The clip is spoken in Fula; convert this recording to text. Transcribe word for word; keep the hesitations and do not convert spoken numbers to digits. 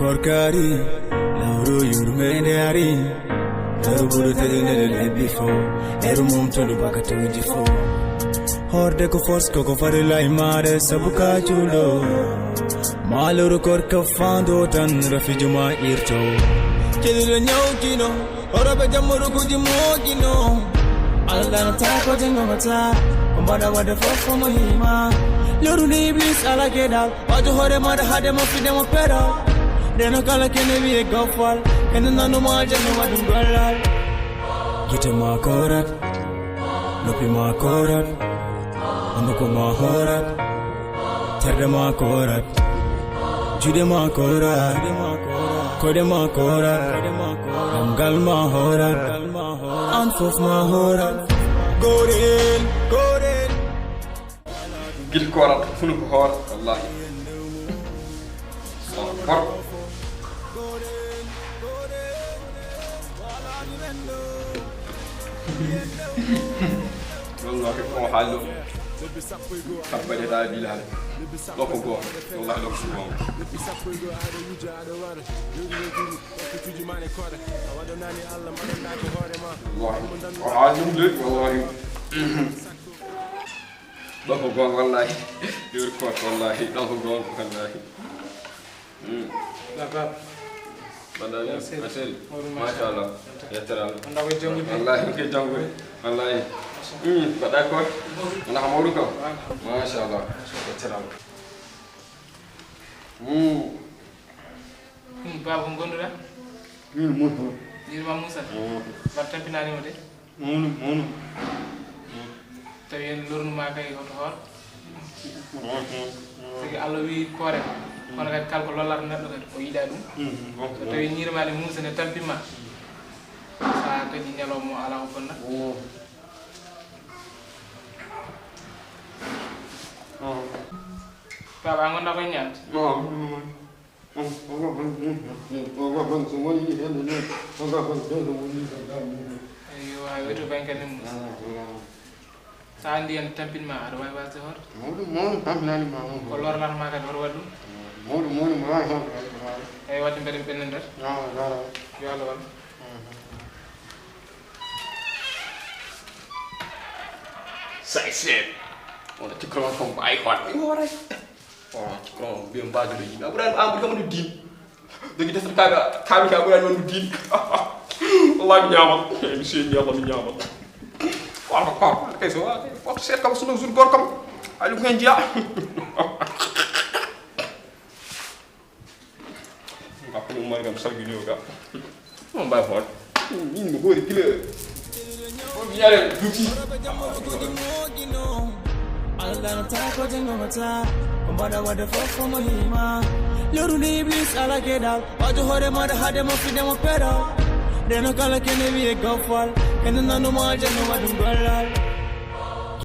Korkari, lawru yurmende ari. Lawru buru tadi nele lebi fo. Eru mum tulu baka tawji fo. Horde ko force ko ko fari lai mare sabuka chulo. Maluru korka fando tan rafijuma irto. Kedi le nyau kino. Orobe jamuru kuji mogino. Ala dana tako jengo mata. Kumbada wada fofo muhima. Luru ni iblis ala kedal. Wajo hore mada hade mo fide mo pero. Deno kala kene wiye gofal. Kene nanu ma jeno wadun golal. Gite ma korat. Lopi ma korat. Onduko ma horat. Terde ma korat. Jude ma korat. Kode ma korat. Gamgal ma horat. An fof ma horat. Gorel, gorel. Gil korat, funu ko horat, wallahi. Allahu akbar. Wallahi, ko haalɗo. Tabbade ɗa Bilal. Ɗo ko goonga. Wallahi, ɗo ko goonga. Wallahi. O haali ɗum de, wallahi. Ɗo ko goonga, wallahi. Ɗiwri koot, wallahi. Ɗo ko goonga, wallahi. Mm. D'accord. Mbaɗɗa bien? Merci. Merci. Machallah. Yettere Allah. Wallahi, ko janngude. Wallahi. Mm, mbaɗɗa ko? Wona ko mawɗum kam? Machallah. Yettere Allah. Mm. Hmm, baaba, ko ngonduɗa? Min Moussa. Yirma Moussa? Mm. Mbaɗa tampinaani mo de? Mawnu, mawnu. Tawi en lornuma kay hoto hoor. Tigi Allah wi koore. Kono kadi kala ko lollata neɗɗo kadi o yiɗa ɗum. So tawi ñiirmaade Moussa ne tampima. Sa kadi ñalawma o ala o bonna. Baaba, a gonda ko ñaande? Eyyo, a wetu banke nin Moussa. Sa andi en tampin ma, aɗa wawi wasde hoto? Mawɗum, mawɗum, tampinani ma. Ko lorlan ma kadi, hoto waɗ ɗum? Mawɗum, mawɗum, mi wawi hoto. Eyyi, wadde mbeɗen ɓenni nder. Yo Allah wallu. Sa isen. Wona tikkono ko mbawi hoto. Imo waray. Oh, kono mbiyen mbaduɗo yimɓe. A ɓurani, an ɓuri kam andu diin. Jogi deftere kaɓe, kaɓe ka ɓurani andu diin. Wallahi mi ñaama. Monsieur ñaama, mi ñaama. Koor ko koor. Kay so wa, koor seet kam sunu jour goor kam. Ali ko hen jiya. Ngappu Umar kam salgi ni o ga. Mo mbawi hoto. Min mo hoori gila. O mi yare duti. Allah na ta ko jango mata. Ko mbaɗa wadde fof ko mo hima. Lorunde Iblis ala geɗal. Wajo hoore maɗa hade mo fide mo pero. Deno kala kene wiye gofal. Kene nanu mo aljanna waɗum gollal.